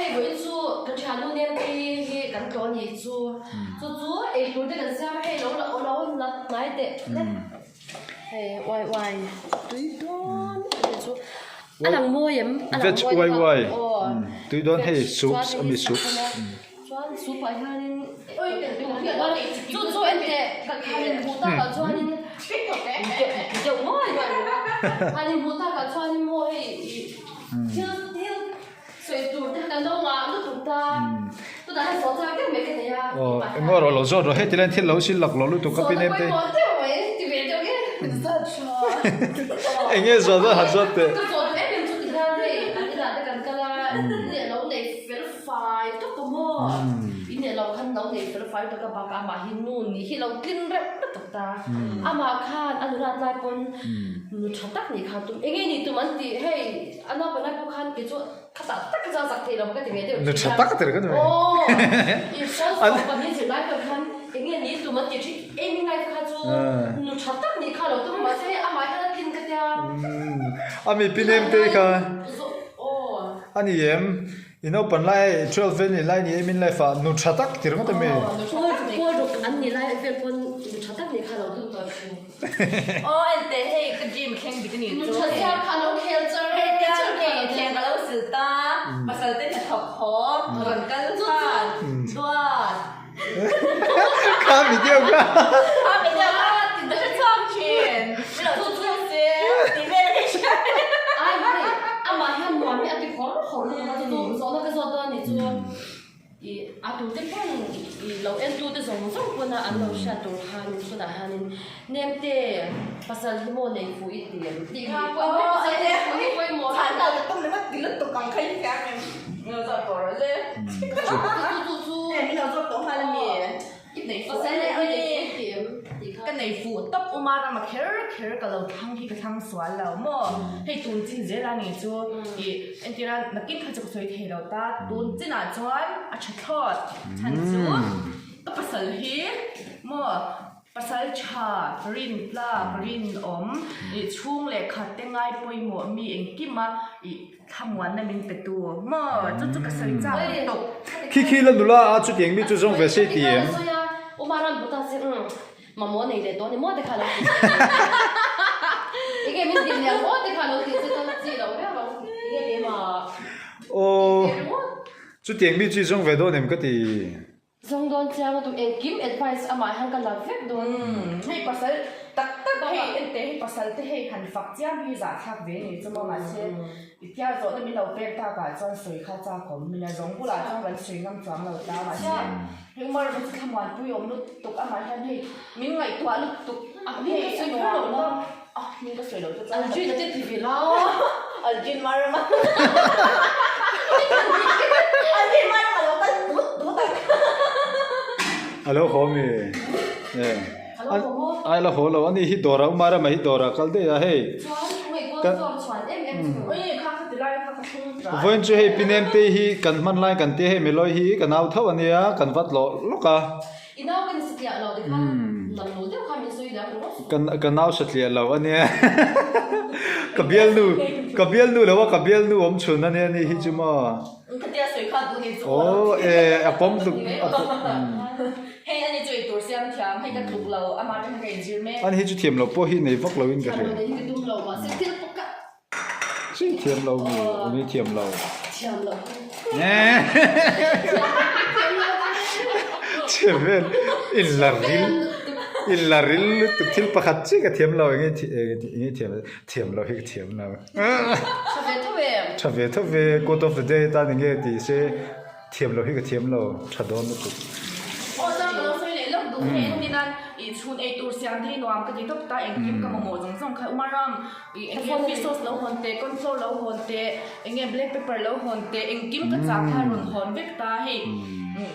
Hei vawiin chu ka thiannu nen te hi kan tlawh a nih chu. Chu chu eitur te kan siam a hei lo la lo la hnai teh hle. Hei uai uai tui dawn a nih chu. A lang mawi em? A lang Veg mawi uai deuh a. uai. Aw. Tui dawn Veg hei chuan soups hei a mi hi soups. Chuan soup ah hianin chu chu en teh ka han inhmuh takah chuanin deuh nguai nguai mai a. Han inhmuh takah chuanin maw hei ih thil thil sawi tur te kan lo ngah lutuk ta. Tunah hian saw chak deuh mai ka nei a. Aw engmaw rawh lo zawt rawh heti lai thil lo sil lak lo lutuk ka pin em te. Sawta pawimawh deuh mai ti ve deuh nge zawt tha. Enge zawt zawt han zawt teh. Ka zawt duh em em chu ti hian hei an inah te kan kal a in lo nei fel fai tawp a maw. In lo khan lo nei fel fai tawk a bakah amah hi nu nih hi lo tlin reuh lutuk ta. Amah khan a nula tlai pawn nu tha tak nih kha tum enge nih tum an tih hei a naupang lai pawh khan kei chu Kha tak tak kha zak thei lo ka ti ve deuh Nu tha tak tir ka ti ve. Aw i first form pahnih zir lai pawh khan enge ni tum an ti thin Amy life kha chu nu tha tak nih kha lo tum mahse hei amah hian a tlin ka tia. Ami pi nem te kha. Aw. A ni em i naupan lai hei 12 vel ni lai ni Amy life ah nu tha tak tir ngawt ami. Pawl ruk an nih lai vel pawn nu tha tak nih kha lo tum tawh thin. Aw ente hei ka dream thleng dik a ni chu. Tha chhiar kha lo khel char Hei tia hei thleng ka lo sil ta pasal te hnathawk haw rawn kal khan duat. Kha video kha. Kha video kha ka hre chhuak thin. Min lo chu chu se tih vel a ni hria. Ai hei amah hian nuam hi a ti khawr khawr lutuk a chu chu zawhna ka zawt dawn a nih chu. I a tute pawn i lo en tute zawng zawng pawna an lo hriat tur khanin tunah hianin Nemte pasal hi maw nei fuh i ti em tih kha pawimawh pasal nei fuh hi pawimawh Chhan dan ka tum ringawt ti lutuk ang kha i hria em min lo zawt tawh rawh le chu chu chu min lo zawt tawh nghal ami i nei fuh pasal nei hi nei fuh i ti em tih kha ka nei fuh tawp uma rama kher kher ka lo thlang hi ka thlang sual lo maw hei tun chin zel a ni chu i Entira nakin kha chu ka sawi thei lo ta, tun chinah chuan a tha thlawt chhan chu ka pasal hi maw pasal tha rin tlak rin awm ih chhung leh khat te ngai pawimawh mi engkim a ih thlamuanna min pe tu maw chu chu ka sawi chak lutuk. Khi khi la nula a chutiang mi chu zawng ve se ti em? Mamawh nei leh tawh ni maw te kha lo ti che. Enge min din lian maw te kha lo ti che chuan chi loh viau ang. Enge keimah Aw chutiang mi chu i zawng ve dawn em ka ti. Zawng dawn chiang a tum engkim advice amah hian ka la vek dawn. Hei pasal tak tak hei ente hei pasal te hei han fak chiam hi zahthlak ve ni chu maw mahse I tia zawhna min lo pek takah chuan sawi kha chak awm. Mina zawng bulah chuan kan sawi ngam chuang lo ta mahse hei Umar chu thlamuanpui awm lutuk amah hian hei min ngaihtuah lutuk a hei a nuam a ah min ka sawi lo te chuan Aljin te ti ve la Aljin Marama Aljin Marama lo kal tut tut ang A lo haw mi e Ai la haw lo a ni hi dawrah Umar Rama hi dawrah kal daih a hei Vawiin chu hei Pi Nemtei hi kan hman lai kan tia hei Meloi hi ka nau tho a nia kan vat lawh lawk a Ka nau satliah lo a nia ka bialnu ka bialnu lo a ka bialnu awm chhun a nia ni hi chu maw Aw e a pawm tuk Hei ani chu eitur siam thiam, hei ka tluk lo, amah atang hian ka inzir mek. Ani hi chu thiam loh pawh hi nei vak lo in ka hria. Thiam lo nei hi ka tum lo mahse thil pawh ka. Chi thiam lo mi, umi thiam lo. Thiam lo. Che vel in la ril in la ril lutuk thil pakhat chi ka thiam lo enge enge thiam thiam lo hi ka thiam lo. Tha ve tho ve. Tha ve tho ve quote of the day atan enge ti se. Thiam lo hi ka thiam lo, tha dawn lutuk. Aw chuan ka lo sawi leh lawk duh hei engtin a ih chhun ei tur siam te hi nuam ka ti tawp ta engkim ka mamawh zawng zawng kha Umaram ih enge fish sauce lo hawn teh corn flour lo hawn teh enge black pepper lo hawn teh engkim ka chak kha rawn hawn vek ta hei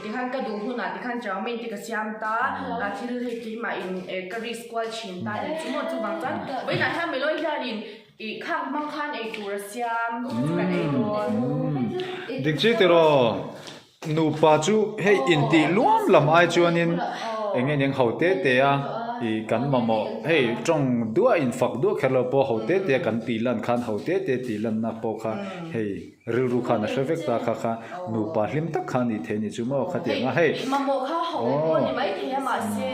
tikhan ka duh hunah tikhan chow mein te ka siam ta ah thil hei keimah in ka risk kual thin ta nih chu maw chuvang chuan vawiinah hian Meloi hianin Ih khang hmang khan ei tur a siam chu kan ei dawn. Dik chi tiraw nupa chu hei intih luam lam ai chuanin eng nge niang ho te te a. I kan mamawh hei tawng duah in fak duah kher lo pawh ho te te kan tih lan khan ho te te tih lanna pawh kha hei rilru khan a hre vek ta kha kha nupa hlim tak kha a nih theih a ni chu maw khatiang a hei. Mamawh kha ho pawh ni mai thei a mahse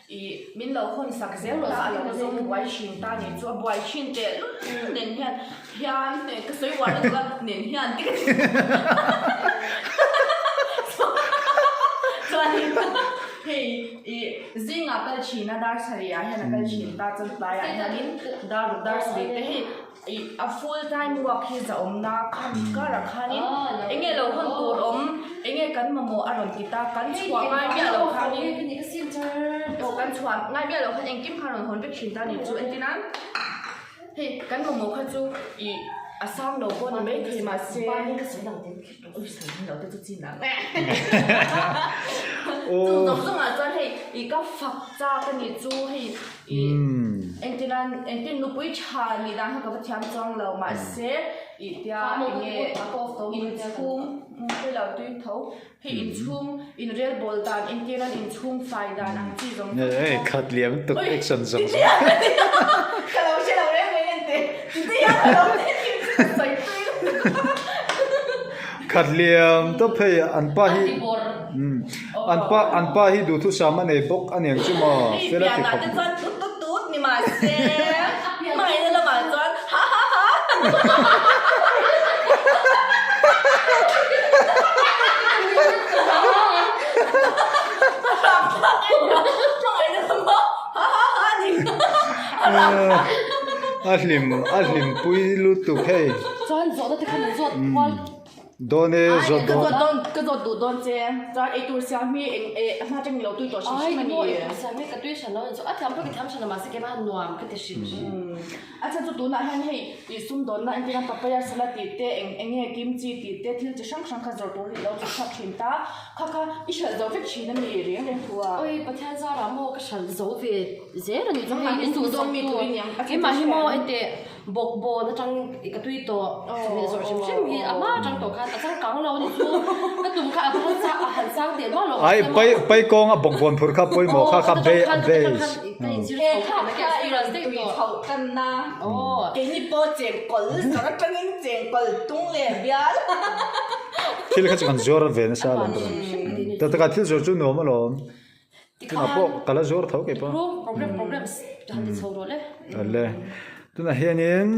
i min lo hawn sak zel ta a lo zawng buai thin ta ni chu a buai thin teh lul nen hian hian ka sawi uar lutuk a nen hian te ka ti chuanin hei i zingah kal thin a dar sarih ah hian a kal thin ta chuan tlaiah hianin dar ruk dar sarih te hei ih a full time work hi zahawmna khami karah khanin eng nge lo hawn tur awm eng nge kan mamawh a rawn ti ta kan chhuah ngai miah loh khanin aw kan chhuah ngai miah loh khan engkim kha a rawn hawn vek thin ta a ni chu entir nan hei kan mamawh kha chu ih a sang lo pawh a ni maithei mahse ui sawi lo te chu chin ang chu zawng zawng ah chuan hei ih ka fak chak a nih chu hei ih engtin an engtin nupui tha nih dan kha ka va thiam chuang lo mahse ih tia eng nge inchhung tui lo tui tho hei inchhung inrel bawl dan entir an inchhung fai dan ang chi zawng zawng hei khat liam tuk action zawng zawng ka lo hre lo reng reng en teh titi hian ka lo hre thin chu ka sawi tui lutuk Khat liam tawp hei an pa hi an pa an pa hi duhthusam a nei bawk a niang chu maw fel a ti khawp te chuan tut tut tut ni mahse hmangaihna lamah chuan ha ha ha A hlim a hlimpui lutuk hei. Chuan zawhna te kha min zawt kual. Dawn e zawt dawn. Ka zawt dawn ka zawt duh dawn che. Chuan eitur siam hi eng eh hma atang ilo tui tawh hrim hrim a ni. Ai maw eitur siam hi ka tui hran lo a ni chu a thiam pawh ka thiam hran lo mahse keimah nuam ka ti hrim hrim. A chhan chu tunah hian hei ih sumdawnna entir a papaya salad tih te eng eng nge kimchi tih te thil chi hrang hrang kha zawrh tur hi ilo chhuk chhuak thin ta. Kha kha i hralh zo vek thin a mi reng reng thu a. Oi Pathian zarah maw ka hralh zo ve zel a ni chu hei in in duh dawn mi tu tui niang a keimah hi maw ente bawk bawn atang i ka tui tawh chawhmeh zawrh hrim hrim hi a hma atang tawh khan a changkang lo a ni chu ka tum kha a han sang a han sang teh rual lo Ai pai pai kawnga bawk bawn phur kha pawimawh kha kha be a base. Ka inzir He chho kha kha kha i rawn experience daih tui tawh. chhoh tan na. Aw. Keini pawh chengkawl zawrh atangin chengkawl tung leh bial. Thil kha chu kan zuar ve nasa alawm tawh. Ta taka thil zuar chu nuam alawm. Tunah pawh ka la zuar tho kei pawh. Program programs han ti chho rawh le. Ale. Tunah hianin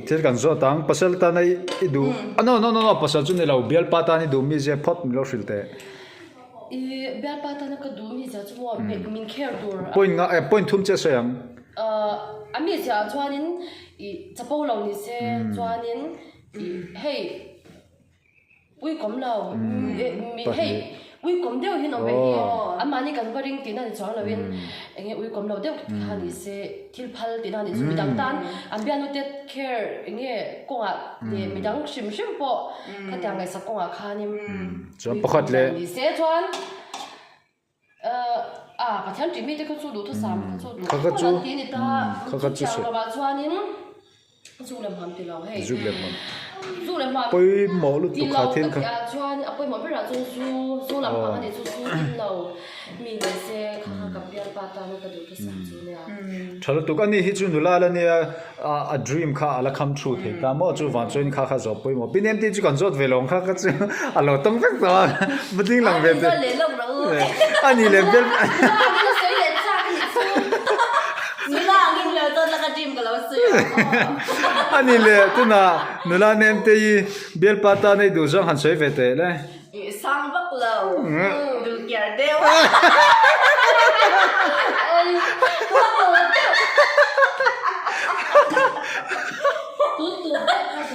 thil kan zawt ang pasal tana i duh ah no no no no pasal chu ni lo bialpa tan i duh mi zia phawt min lo hrilh teh. I bialpa tana ka duh mi zia chu maw min care tur. Point nga eh point thum chiah sawi ang. A mi zia ah chuanin i chapo lo ni se chuanin Hei uikawm lo hei uikawm deuh hi an awm ve hi anmahni kan va ring tihna ni chuang loin eng nge uikawm lo deuh kha ni se thil phal tihna ni chu midang tan an bialnu te care eng nge kawngah leh midang hrim hrim pawh khatiang ngaihsak kawngah khanin uikawm lo ni se chuan A Pathian tih mite kha chu duhthusam kha chu duhthusam an ti a ni ta. Chutiang lovah chuanin zuk leh hmuam ti lo hei. Zuk leh hmuam. Zuk leh hmuam Pawimawh lutuk ti kha lo thil ka kha. tih ah chuan a pawimawh berah chuan zu zu lampang a nih chu zu in lo mi ni se kha kha ka bialpa tana ka duhthusam chu nia. Tha lutuk a ni hi chu nula la nia a dream kha a la come true thei ta maw chuvang chuan kha kha zawh pawimawh pin em tih chu kan zawt ve lo ang kha kha chu a lo tawng vek tawh a va ding lang ve te a ni leh bel a ni leh tunah nula nem te hi bialpa tan ei duh zawng han sawi ve teh le. Sang vak lo dulkiar deuh.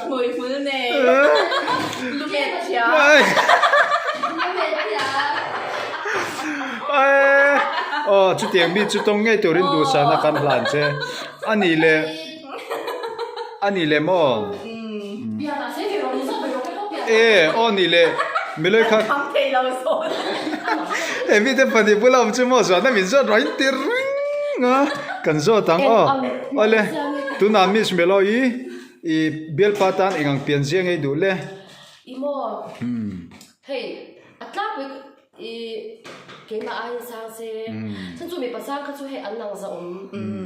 Hmui hmul nei lumet thiam. Aw chutiang mi chu tawng ngei turin duhsana kan hlan che a nih leh a nih leh maw. E aw nih leh Miloi kha he mite pahnih bula awm chu maw zawhna min zawt rawh in ti reng a kan zawt ang aw awle tunah miss Meloi i bialpa tan eng ang pian zia ngei duh le. I maw hei a tlangpui. I keimah aiin sang se chan chu mipa sang kha chu hei an lang zah awm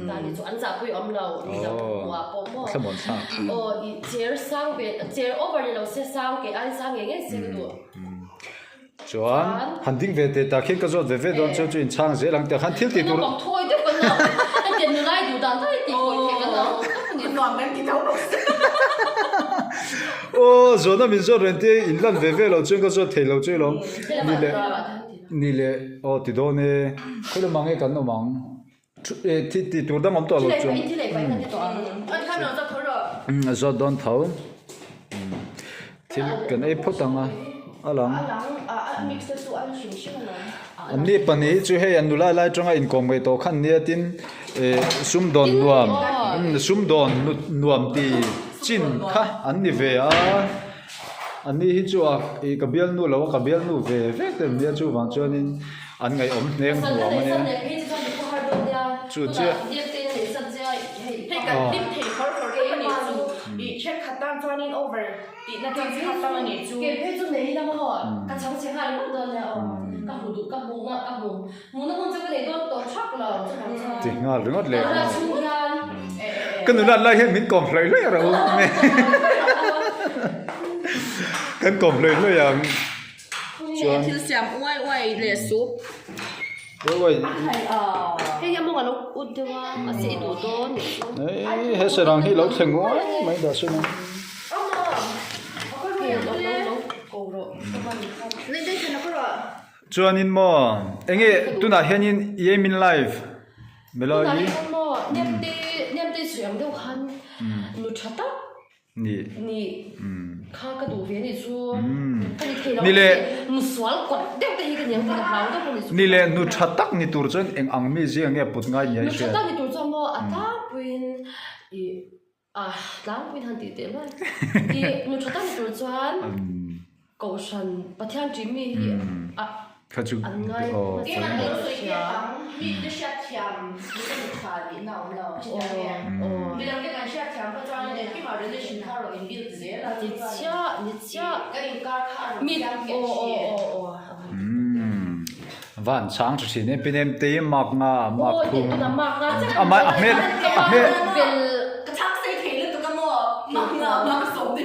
ta ni chu an zahpui awm lo midang hmuh ah pawh maw aw i chair sang ve chair over ni lo se sang kei aiin sang ngei ngei se ka duh. Chuan han ding ve teh tak hian ka zawt ve ve dawn chu chu inchhang zel ang teh khan thil tih tur. Thawi deuh kan lo hetiang nulai duh dan daih tih kawi theih kan lo nuam kan ti tho bawk si. Aw zawhna min zawt reng te in lan ve ve lo chuan ka zawt thei lo chu alawm ni leh ni leh aw ti dawn e khawi lamah nge kan awm ang thi tih tur dang awm tawh lo chuan zawt dawn tho thil kan ei phawt ang a a lang an ni pahnih hi chu hei an nula lai atanga inkawm ngei tawh khan nia tin eh sumdawn nuam sumdawn nuam ti chin kha an ni ve a an ni hi chu a ih ka bialnu lo a ka bialnu ve ve te an nia chuvang chuanin an ngaihawm hneng hnuam a nia chu chiah Ti nghal ringawt leh ang. Ka nulat lai hian min kawm hlawih hlawih a ro. Kan kawm hlawih hlawih ang. Chuan thil siam uai uai leh sup. Uai uai. Hei hi a mawng a lo ut deuh a, mahse i duh dawn nih chu. Hei he sarang hi lo thleng uai mai dah sawn a. Chuanin maw enge tunah hianin Yemin live Melo Tunah hian maw Nemte Nemte sawi ang deuh khan nu tha tak ni ni kha ka duh ve anih chu ka ni thei lo Ni le nu sual kawt deuh te hi ka niang tih ka hlau deuh anih chu Ni le nu tha tak ni tur chuan eng ang mi zia nge put ngai nia i Nu tha hriat tak ni tur chuan maw a tlangpuiin ih Ah, tlangpuiin han tih teh mai. I nu tha tak ni tur chuan Kohhran Pathian ṭih mi hi a Kha chu an ngai aw hmasa Keimah in lo ka sawi hria. tep ang, mite hriatthiam mite nu tha nihna a awm lo. Aw, aw. Midangte kan hriatthiam kha chuan engkimah relation kha a rawn in build zel a. Ni chiah, ni chiah. Kan inkar kha a rawn Mi, siam nghet aw, aw, thin. aw, aw. Van chang tha thin e pinem te hi mark nga mark Aw thum tuna mark nga chiah a mai a hmel a hmel bel ka chhang sei thei lutuk a maw mark nga mark sawm te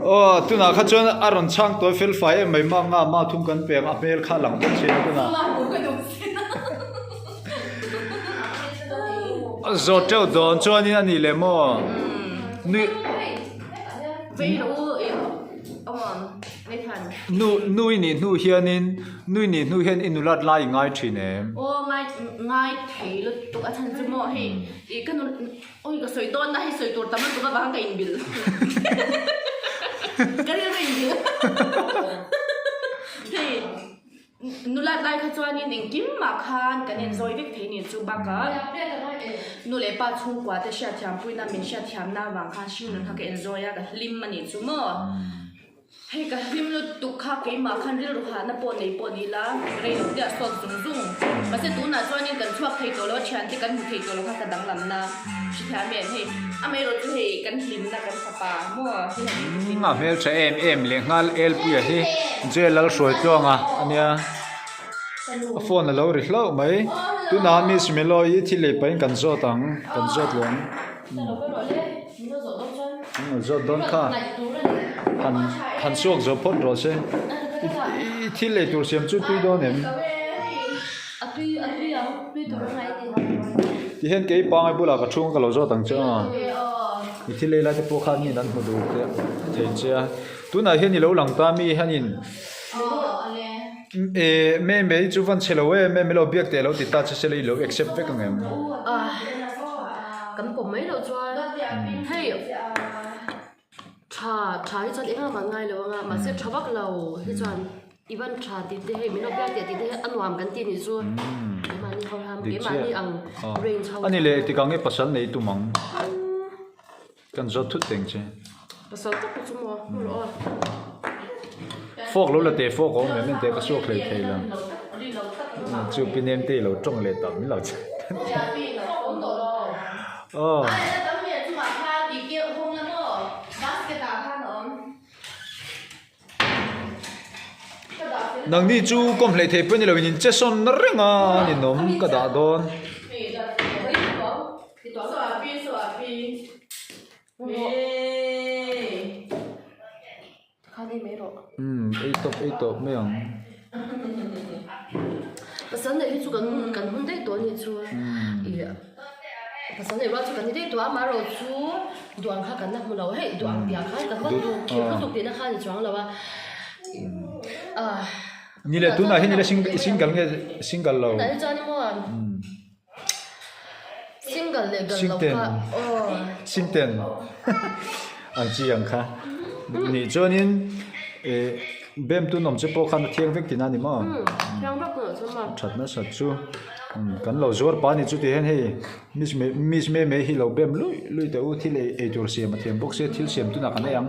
Aw tunah kha chuan a rawn chhang tawi fel fai em mai mark nga mark thum kan pek a hmel kha lang bawk thin a tunah zawt teuh dawn chuanin a nih leh maw nui Nu nu i nih hnu hianin nu i nih hnu hian i nulat lai i ngai thin em? Aw ngai ngai thei lutuk a chhan chu maw hei ih ka nu awi ka sawi dawn na hei sawi tur tam lutuk avang ka inbilh ka rilru inbilh hei Nulat lai kha chuanin engkim mah khan kan enzawi vek thei ni chu bakah nu leh pa chhungkua te hriatthiam puina min hriatthiamna avang khan hringnun kha ka enzawi a ka hlim a nih chu maw. Hei ka hlim lutuk kha keimah khan rilru hahna pawh nei pawh ni ila rei lo te a sawt zung zung. Mahse tunah chuanin kan chhuak thei tawh lo a thiante kan hmu thei tawh lo kha ka danglamna hrethiam em hei amaherawh chu hei kan hlimna kan fapa maw hei han Umm a hmeltha em em leh nghal Elpuia hi Jail Lalhruai tluanga a nia a phone a lo ri hlauh mai tunah Miss Melo-i thil lei pahin kan zawt ang kan zawt leh ang umm zawt dawn kha han han suak zawh phawt rawh se i thil lei tur siam chu tui dawn em tihian kei pangai bulah ka chhung ka lo zawt ang che a. I thil ei lai te pawh khan min an hmu duh te thei che a tunah hian i lo lang ta mi hianin eh me me hi chu van chhe lo em em ilo biak teh lo ti ta che se la i lo accept vek ang em kan pawm mai loh chuan hei tha tha hi chuan engah mah ngai lo anga mahse tha vak lo hi chuan I van tha tih te hei min lo biak teh tih te hi a nuam kan ti nih chu keimahni ho hian keimahni ang range ho Ani leh tikang nge pasal nei tum ang kan zawt thut teng che. Pasal tak chu maw hmu rawh aw. Fork lo la teh fork a awm em en teh ka suak hlei thei lo chu pi nem te i lo tawng leh tak min lo che. Aw. Nangni chu kawm hleih theih pawh ni loin in che sawn na reng a ninawm ka dah dawn. Umm ei tawp ei tawp mai ang. Pasal neih hi chu kan hun kan hun daih tawh a nih chu ih pasal neih rual chu kan ni daih tawh a amaherawh chu duang kha kan la hmu lo hei duang piah khan kan va duh khirh lutuk tihna kha a ni chuang lo a ah. Ni leh tunah hian ila single nge single lo. Tunah hi chuan emaw Single leh gal lo kha aw. Singten ang chi ang kha nih chuanin eh bem tun awm che pawh khan a thiang vek tihna a ni maw? Thiang vek lo chuan maw? That nasat chu kan lo zuar pa ni chu ti hian hei miss miss mai mai hi lo bem luih luih teh u thil ei ei tur siam a thiam bawk sia thil siam tunah kan ei ang.